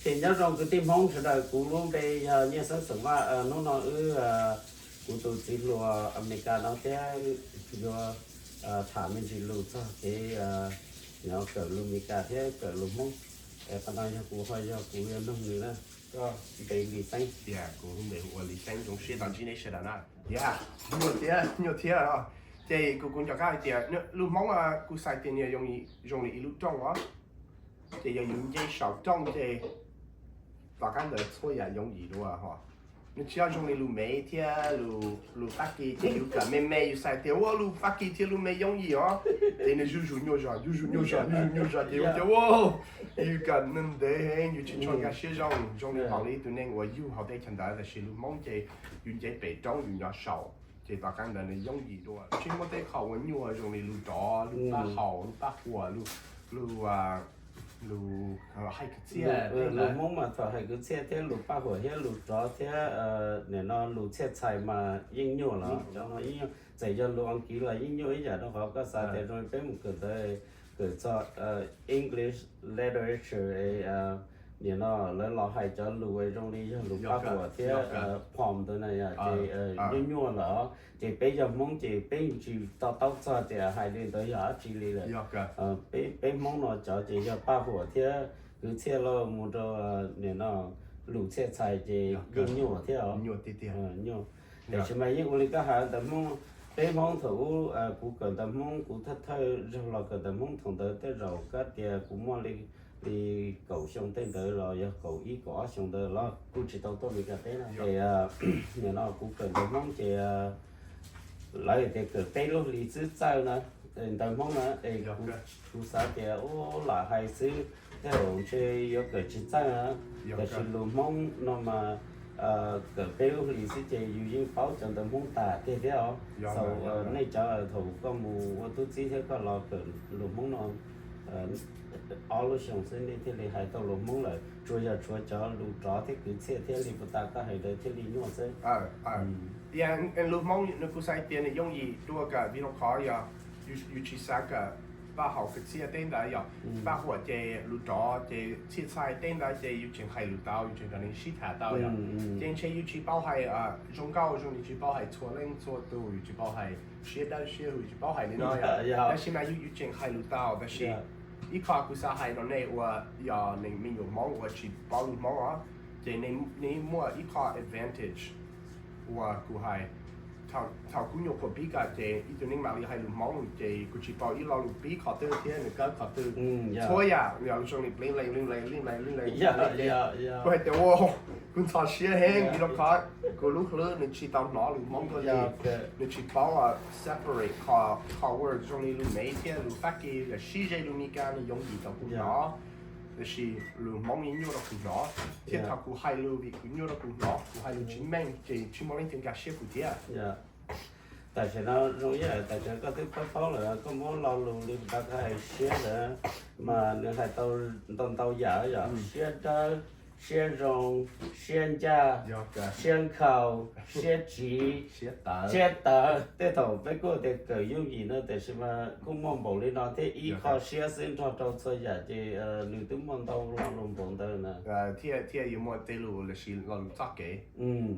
Ces nyob zoo kwv tij Hmoob sawv daws, kuv lub npe yog Nyiaj Xeeb xeem Vaj. Hnub no wb, kuv tus txiv hluas Amelikas no thiab yuav tham me ntsis lus txog kev kawm lus Amelikas thiab kawm lus Hmoob. Qhov no yog kuv ho yog kuv yog noog nws na. Koj npe Lis Xeeb? Tias kuv npe hu ua Lis Xeeb. Zoo siab tau ntsib nej sawv daws na. Tias nyuaj thiab, nyuaj thiab os. Ces kuv kuv nco qab hais tias lus Hmoob kuv xav tias nws zoo li ib lub rooj os. Ces yog yus nce saum rooj ces tom qab ntawd txhua yam yooj yim dua hos. Nws tsis yog zoo li lus Mev thiab lus Fab Kis ces yus kawm me me yus xav tias ua lus Fab Kis thiab lus Mev yooj yim os. Ces nws zuj zus nyuaj zog, zuj zus nyuaj zog, zuj zus nyuaj zog ces yus tias ua, yus kawm ntev heev yus tsis tshua nkag siab zoo, zoo li npaum li tus neeg uas yug hauv teb chaws ntawd. Tab sis lus Hmoob ces yus nce pem roob yus nyob saum, ces tom qab ntawd nws yooj yim dua. Tsis muaj tej qho uas nyuaj zoo li lus rov, lus paj haum, lus paj huam, lus, lus, lus hais kwv txhiaj. Lus Hmoob mas thaum hais kwv txhiaj thiab lus paj huam thiab lus rov thiab nim no lus txhiaj txhais mas yeej nyuaj los cov no yeej nyuaj. Txawm yog lus Askiv los yeej nyuaj ib yam rau qhov koj xav tias zoo li peb mus kawm ntawv, kawm txog English literature, nim no lawv los hais cov lus zoo li yog lus paj huam thiab poem ntawd na yom, ces nyuaj nyuaj lawm. Ces peb yog Hmoob ces peb tsis to taub txog tias hais li ntawd yog dab tsi li lawm. Peb Hmoob no cov ces yog paj huam thiab kwv txhiaj los mus rau nim no lus txhiaj txhais ces yeej nyuaj thiab os. Nyuaj. Tiam sis mas yeej ua li koj hais ntawv Hmoob, peb Hmoob thaum ub kuv kawm ntawv Hmoob kuv thawj thawj zaug los kawm ntawv Hmoob thaum ntawd tej zaum kab tias kuv muaj li li kaum xyoo tej ntawd los yog kaum ib kaum ob xyoo ntawd los kuj tsis tau tuaj Meskas teb na. Ces nim no kuv kawm ntawv Hmoob ces lawv tias kawm peb lub hlis xwb txawj na, ntawv Hmoob na. Es kuv xav tias ua lam hais xwb, tej zaum ntshe yuav kawm tsis txawj na. Tiam sis lus Hmoob no mas kawm peb lub hlis xwb ces yus yeej paub cov ntawv Hmoob tas tiag thiab os. Xaus nej cov thaum koj mus ua tub txib thiab koj los kawm lus Hmoob no ob lub xyoo xwb nej thiaj li hais tau lus Hmoob lawm, tsuas yog tshuav cov lus rov thiab kwv txhiaj thiab li puas tas koj hais ntawd thiaj li nyuaj xwb. Lus Hmoob nws kuj xav tias nws yooj yim dua kawm vim rau qhov yog yus tsis xav kawm paj haum kwv txhiaj tej ntawd yom. Paj huam ces lus rov ces txhiaj txhais tej ntawd ces yus tseem hais lus tau, yus tseem nrog neeg sib tham tau yom. Ces ntshe yus tsis paub hais zoo nkauj zoo li tsis paub hais txhua leej txhua tus, yus tsis paub hais siab dawb siab huv, yus tsis paub hais li no yom. Tab sis mas yus tseem hais lus tau. Tab sis ib qho kuv xav hais rau nej uas yog neeg me nyuam Hmoob uas tsis paub lus Hmoob os, ces nej muaj ib qho advantage uas kuv hais, thaum kuv nyuam qhuav pib kawm ces ib tug neeg mam li hais lus Hmoob ces kuv tsis paub ib lo lus pib qhov twg thiab nws kawm qhov twg. Txhua yam yog zoo li pleej leej pleej leej pleej leej pleej leej. Kuv hais tias ua, kuv ntxhov siab heev vim rau qhov kuv lub hlwb nws tsis tau hnov lus Hmoob tuaj li, nws tsis paub separate qhov word zoo li lus Mev thiab lus Fab Kis, lawv sib ze lus Mis Kas nws yooj yim rau kuv hnov. Tab sis lus Hmoob yeej nyuaj rau kuv hnov, thiab thaum kuv hais lus vim kuv nyuaj rau kuv hnov, kuv hais lus tsis meej ces tsis muaj leej twg nkag siab kuv thiab. Tam sim no zoo ib yam tam sim no koj twb paub paub lawm, koj muab lo lus li puas tas koj hais siab ntawd mas nws hais tau ntau ntau yam yom, siab dawb, siab zoo, siab ncaj, siab nkhaus, siab tsiv, siab tawv. Tej thaum peb kuj tias kawm yooj yim no tiam sis mas kuj muaj npaum li no thiab ib qho siab xwb nrog rau txhua yam ces nws twb muaj ntau lo lus npaum ntawd na. Thiaj thiaj yuav muaj tej lus lossis lo lus txoj kev.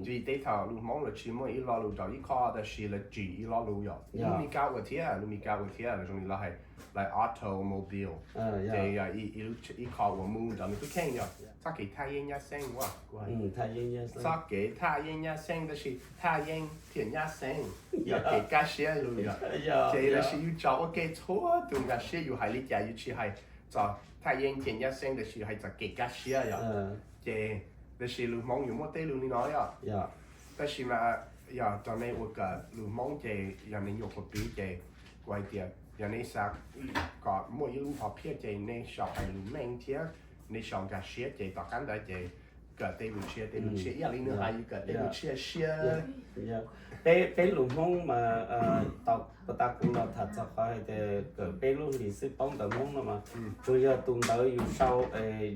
Vim tej thaum lus Hmoob los tsis muaj ib lo lus rau ib qho tab sis lawv tsim ib lo lus yom. Lus Mis Kas ua thiab, lus Mis Kas ua thiab los zoo li lawv hais like automobile, ces yog ib qho uas mus ntawm nws tub kheej yom. Txoj kev thaj yeeb nyab xeeb ua, txoj kev thaj yeeb nyab xeeb, tab sis thaj yeeb thiaj nyab xeeb yog kev kaj siab lus yom. Ces tab sis yus tso ua ke txhua tus nkag siab yus hais li cas yus tsis hais txog thaj yeeb ces nyab xeeb tab sis yus hais txog kev kaj siab yom. Ces tab sis lus Hmoob yus muaj tej lus li no yom. Tab sis mas yog rau nej ua kawm lus Hmoob ces yog nej nyuam qhuav pib ces kuv hais tias yog nej xav kom muaj ib lub hom phiaj ces nej sau hais lus meej thiab nej sau nkag siab ces tom qab ntawd ces kawm tej lus tshiab, tej lus tshiab ib yam li nws hais yus kawm tej lus tshiab siab. Peb, peb lus Hmoob mas tau Puag ta kuv los tham txog qhov hais tias kawm peb lub hlis xwb paub ntawv Hmoob no mas, tsuas yog tus ntawv yus sau,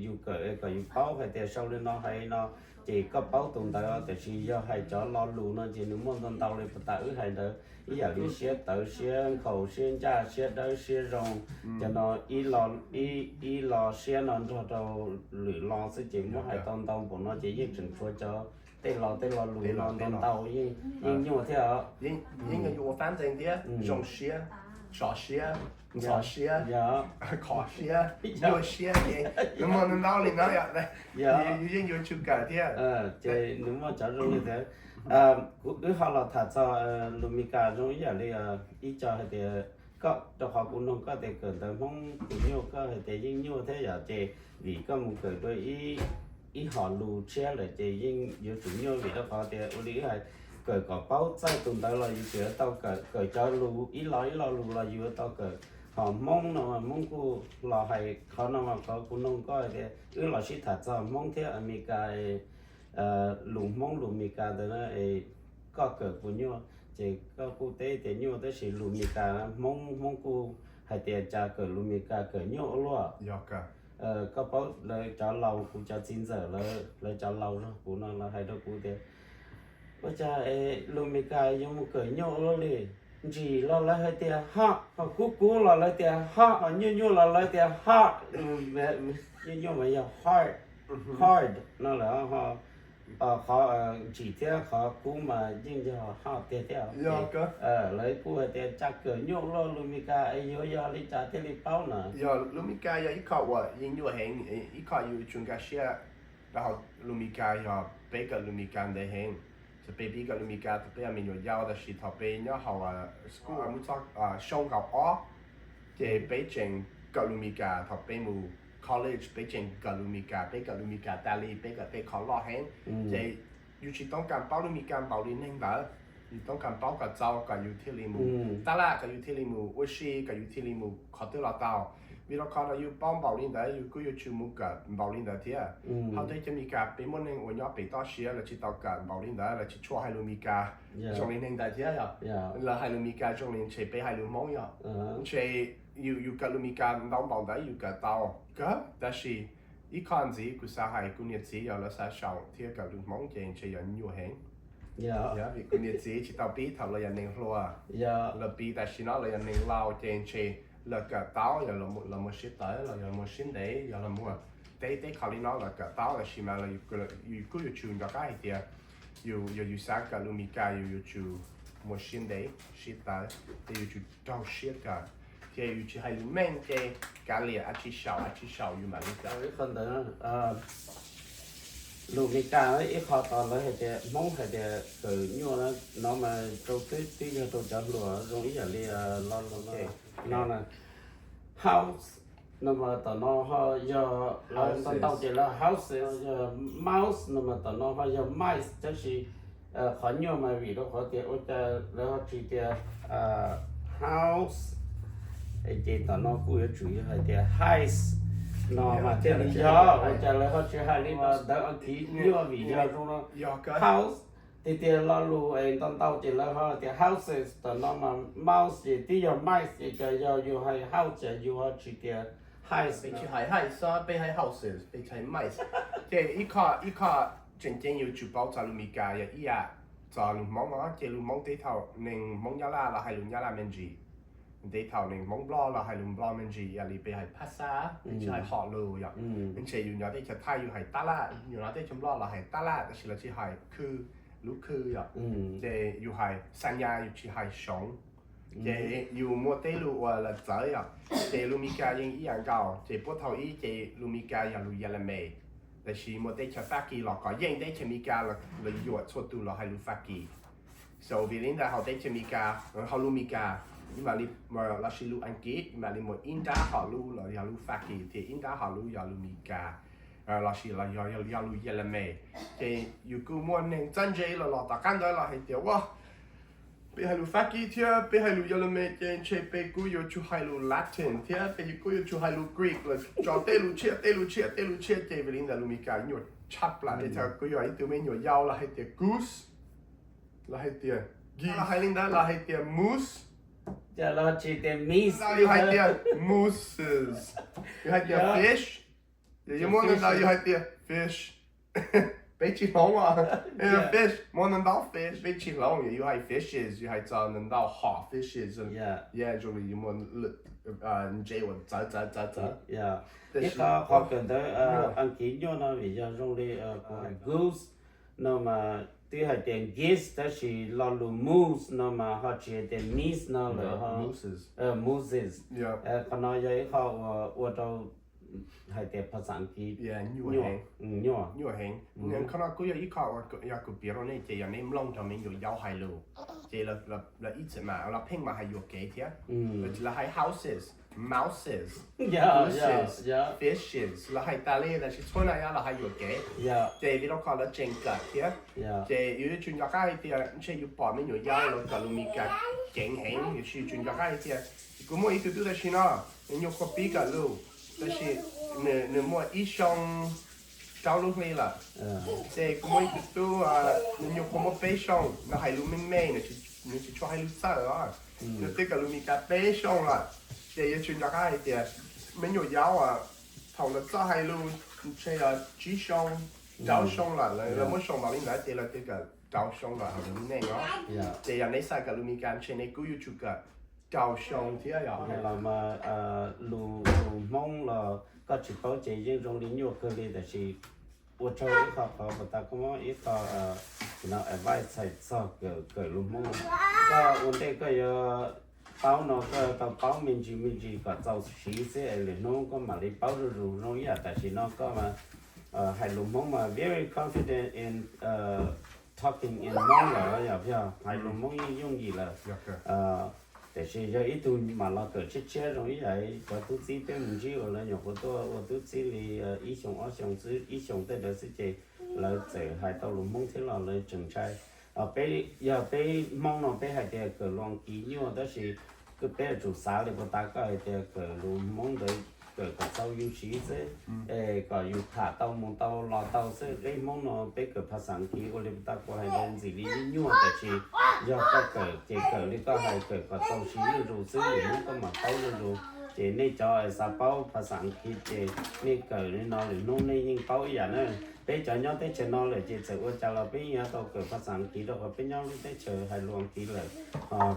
yus kawm kom yus paub hais tias sau li no hais li no, ces koj paub tus ntawv. Tiam sis yog hais cov lo lus no ces nws muaj ntau ntau li puag ta wb hais ntawd, ib yam li siab tawv, siab nkhaus, siab ncaj, siab dawb, siab zoo, cov no ib lo siab no nrog rau lwm lo xwb ces muab hais tau ntau npaum no ces yeej tseem tshuav cov tej lo tej lo lus no ntau ntau yeej nyuaj thiab os. Yeej yog yus ua fab ntxees thiab, zoo siab, sov siab, ntxhov siab, khov siab, nyuaj siab, ces nws muaj ntau li no yom. Yus yeej yuav tsum kawm thiab. Ces nws muaj cov zoo li ntawd. Kuv wb ho los tham txog lus Mes Kas zoo ib yam li ib co hais tias koj, rau qhov kuv nug koj tias kawm ntawv Hmoob puas nyuaj, koj hais tias yeej nyuaj thiab yom. Ces vim koj mus kawm dua ib hom lus tshiab lawm ces yeej yuav tsum nyuaj, vim rau qhov tias ua li wb hais, kawm kom paub txawj tus ntawv los yus tseem yuav tau kawm, kawm cov lus ib lo ib lo lus los yus yuav tau kawm. Hom Hmoob no Hmoob kuj los hais qhov no mas qhov kuv nug koj tias wb los sib tham txog Hmoob thiab Amelikas, lus Hmoob lus Mes Kas ntawd na, koj kawm puas nyuaj? Ces koj kuj teb tias nyuaj, tab sis lus Mes Kas Hmoob, Hmoob kuj hais tias cas kawm lus Mes Kas kawm nyuaj ua luaj. Koj paub lawv cov laus, kuv cov txiv ntxawm lawv, lawv cov laus zog kuv no lawv hais rau kuv tias ua cas lus Mes Kas yuav mus kawm nyuaj ua luaj li. Ntsim los lawv hais tias hot, ho kub kub los lawv tias hot, ho nyuaj nyuaj los lawv tias hot. Nyuaj nyuaj mas yog hard, hard no lawm. Qhov ntsim thiab qhov kub mas yeej yog hot tiag thiab. Lawv kuj hais tias cas kawm nyuaj ua luaj lus Mes Kas es yuav yog li cas thiaj li paub na. Yog lus Mes Kas yog ib qho uas yeej nyuaj heev, ib qho yus tsum nkag siab rau hauv lus Mes Kas yog peb kawm lus Mes Kas ntev heev. Thaum peb pib kawm lus Mes Kas thaum peb yog me nyuam yaus, tab sis thaum peb nyob hauv school mus txog xyoo nkaum ob, ces peb tseem kawm lus Mes Kas. Thaum peb mus college peb tseem kawm lus Mes Kas, peb kawm lus Mes Kas tas li peb kawm tej qho loj heev. Ces yus tsis toob kas paub lus Mes Kas npaum li neeg ntawd. Yus toob kas paub kom txaus kom yus thiaj li mus tab laj, kom yus thiaj li mus ua si, kom yus thiaj li mus qhov twg los tau. Vim rau qhov no yus paub npaum li ntawd yus kuj yuav tsum mus kawm npaum li ntawd thiab. Hauv teb chaws Mes Kas peb muaj neeg uas nyob pem toj siab lawv tsis tau kawm npaum li ntawd, lawv tsis tshua hais lus Mes Kas zoo li neeg ntawd thiab yom. Lawv hais lus Mes Kas zoo li ntshe peb hais lus Hmoob yom. Ntshe yus, yus kawm lus Mes Kas ntau npaum ntawd yus kawm tau kawg, tab sis ib qho ntxiv kuv xav hais kuv niam txiv yog lawv xav xyaum thiab kawm lus Hmoob ces ntshe yog nyuaj heev. Yog vim kuv niam txiv tsis tau pib thaum lawv yog neeg hluas, lawv pib tam sim no lawv yog neeg laus ces ntshe lawv kawm tau, yog lawv muaj siab tawv los yog muaj siab ntev, yog lawv muaj tej tej qho li no lawv kawm tau. Tab sis mas yus kuj yuav tsum nco qab hais tias yus, yog yus xav kawm lus Mes Kas yus yuav tsum muaj siab ntev siab tawv, thiab yus tsum raug siab kawm, thiab yus tsis hais lus meej ces kav liam, ab tsi xyaum ab tsi xyaum yus mam li kawm. Ib qho ntawd, lus Mes Kas ib qho tod lawv hais tias Hmoob hais tias kawm nyuaj no mas rau twb twb yog rau cov hluas zoo ib yam li lo lus no na. House no mas tom no ho yog, ntau ntau ces lawv houses, yog mouse no mas tom no ho yog mice, tab sis qhov nyuaj mas vim rau qhov tias ua cas lawv ho tsis tias house, ces tom no kuj yuav tsum yog hais tias heist no mas thiaj li yog. Ua cas lawv ho tsis hais li no, ntawv Askiv nyuaj vim yog zoo no. House, tiag tiag lo lus es ntau ntau ces lawv ho tias houses, tom no mas mouse ces twb yog mice, ces cas yog yus hais house ces yus ho tsis tias heist. Peb tsis hais heist, peb hais houses, peb tsis hais mice. Ces ib qho, ib qho tseem ceeb yuav tsum paub txog lus Mes Kas yog ib yam txog lus Hmoob os. Ces lus Hmoob teb thaum neeg Hmoob Nyab Laj los hais lus Nyab Laj me ntsis, teb thaum neeg Hmoob Nplog los hais lus Nplog me ntsis, yam li peb hais phaj xab, peb tsis hais hom lus yom. Ntshe yus nyob teb chaws Thaib yus hais tab laj, yus nyob teb chaws Nplog los hais tab laj, tab sis lawv tsis hais khw, lub khw yom. Ces yus hais xa nyas, yus tsis hais soov. Ces yus muaj tej lus uas lawv txawv yom. Ces lus Mes Kas yeej ib yam nkaus, ces puag thaum ub ces lus Mes Kas yog lus Yelemes, tab sis muaj teb chaws Fab Kis los kov yeej teb chaws Mes Kas, lawv yuam txhua tus los hais lus Fab Kis. So vim li ntawd hauv teb chaws Mes Kas, hauv lus Mes Kas, ib mam li, lossis lus Askiv ib mam li muaj ib nrab hom lus los yog lus Fab Kis thiab ib nrab hom lus yog lus Mes Kas, lossis los yog, yog lus Yelemes. Ces yus kuj muaj neeg txawj ntse los los tom qab ntawd los hais tias ua peb hais lus Fab Kis thiab peb hais lus Yelemes ces ntshe peb kuj yuav tsum hais lus Latin thiab peb kuj yuav tsum hais lus Greek los tso tej lus tshiab, tej lus tshiab, tej lus tshiab. Ces vim li ntawd lus Mes Kas nyuaj tshaj plaws. Tej thaum kuv yog ib tug me nyuam yaus los hais tias goose, los hais tias geese, los hais li ntawd los hais tias moose. Cas los tsis tias meats, yus hais tias mooses, yus hais tias fish, yus muaj ntau ntau yus hais tias fish. Peb tsis hloov, fish, muaj ntau ntau fish, peb tsis hloov, yus hais fishes, yus hais txog ntau ntau hom fishes, yeah, zoo li yus muaj ntse uas txawv txawv txawv txawv. Ib qho qhov kawm ntawv Askiv nyuaj no vim yog zoo li kuv hais goose no mas twb hais tias geese tab sis lo lus moose no mas ho tsis hais tias meats no lawm, mooses. Qhov no yog ib qho uas ua rau hais tias phas xas Askiv nyuaj, nyuaj heev. Qhov no kuj yog ib qho uas yog kuv piav rau nej ces yog nej mloog rau me nyuam yaus hais lus ces lawv ib txwm mas lawv pheej mas hais yuam kev thiab. Lawv hais houses, mouses, gooses, fishes, lawv hais tas li tab sis txhua na yog lawv hais yuam kev. Ces vim rau qhov lawv tseem kawm thiab ces yus yuav tsum nco qab hais tias ntshe yus pom me nyuam yaus lawv kawm lus Mis Kas ceev heev, yus tsum nco qab hais tias kuv muaj ib tug tub tam sim no, nws nyuam qhuav pib kawm lus, tab sis nws muaj ib xyoo rau lub hli lawm. Ces kuv muaj ib tug tub, nws nyuam qhuav muaj peb xyoo, nws hais lus me me, nws tsis tshua hais lus txawj os. Nws twb kawm lus Mis Kas peb xyoo lawm. Ces yuav tsum nco qab hais tias me nyuam yaus thaum lawv txawj hais lus ntshe yog tsib xyoo, rau xyoo lawm, lawv muab xyoo npaum li ntawd ces lawv twb kawm rau xyoo lawm hauv lub neej os. Ces yog neb xav kawm lus Mis Kas ntshe neb kuj yuav tsum kawm rau xyoo thiab yog los mas lus Hmoob los koj tsis paub ces yeej zoo li nyuaj kawg li tab sis ua tsaug ib qho qhov puas tas koj muab ib qho no advice txhais txog kawm lus Hmoob. Koj ua ntej koj yuav paub no koj tau paub me ntsis me ntsis kom txaus siv xwb es lwm hnub koj mam li paub zuj zus. Zoo ib yam tam sim no koj mas hais lus Hmoob mas very confident in talking in Hmong lawm, yog hais lus Hmoob yeej yooj yim lawm. Tiam sis yog ib tug mam los kawm tshiab tshiab zoo ib yam cov tub txib peb mus ntsib uas lawv nyuam qhuav tuaj ua tub txib li ib xyoo ob xyoo xwb, ib xyoo tej ntawd xwb ces lawv txawm hais tau lus Hmoob thiab los lawv tseem ntshai. Peb, yog peb Hmoob no peb hais tias kawm lus Askiv nyuaj tab sis peb yuav tsum xav li puas tas koj hais tias kawm lus Hmoob ntawd kawm kom txaus yus siv xwb, es kom yus tham tau mus tau los tau xwb. Peb Hmoob no peb kawm phas xas Askiv ua li puas tas kuv hais ntawd ntxim li nyuaj tab sis yog koj kawm ces kawm li koj hais kawm kom txaus siv zuj zus xwb lwm hnub koj mam paub zuj zus. Ces nej cov xav paub phas xas Askiv ces nej kawm li no lwm hnub nej yeej paub ib yam na. Peb cov nyob teb chaws no lawm ces txawm ua cas los peb yeej yuav tau kawm phas xas Askiv rau qhov peb nyob lub teb chaws hais lus Askiv lawm.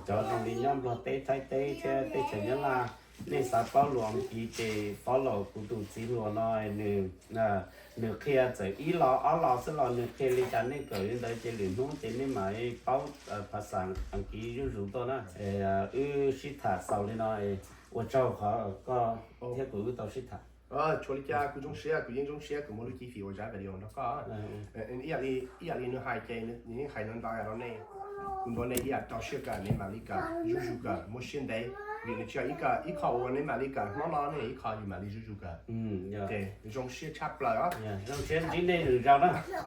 Cov zoo li nyob Nplog teb, Thaib teb thiab teb chaws Nyab Laj, nej xav paub lus Askiv ces follow kuv tus txiv hluas no, nws qhia txawm ib los ob los xwb los nws qhia li cas nej kawm li ntawd ces lwm hnub ces nej mam paub phas xas Askiv zuj zus tuaj na. Wb sib tham xaus li no, ua tsaug qhov koj thiab kuv wb tau sib tham. Tsis ua li cas, kuv zoo siab, kuv yeej zoo siab kuv muaj lub cib fim ua zaj video nrog koj. Ib yam li nws hais ces nws yeej hais ntau ntau yam rau nej. Kuv ntuas nej ib yam rau siab kawm, nej mam li kawm zuj zus kawm muaj siab ntev, vim nws tsis yog ib qho uas nej mam li kawm hnub no, nws yog ib qho yus mam li zuj zus kawm. Ces zoo siab tshaj plaws os. Zoo siab ntsib nej lwm zaus na.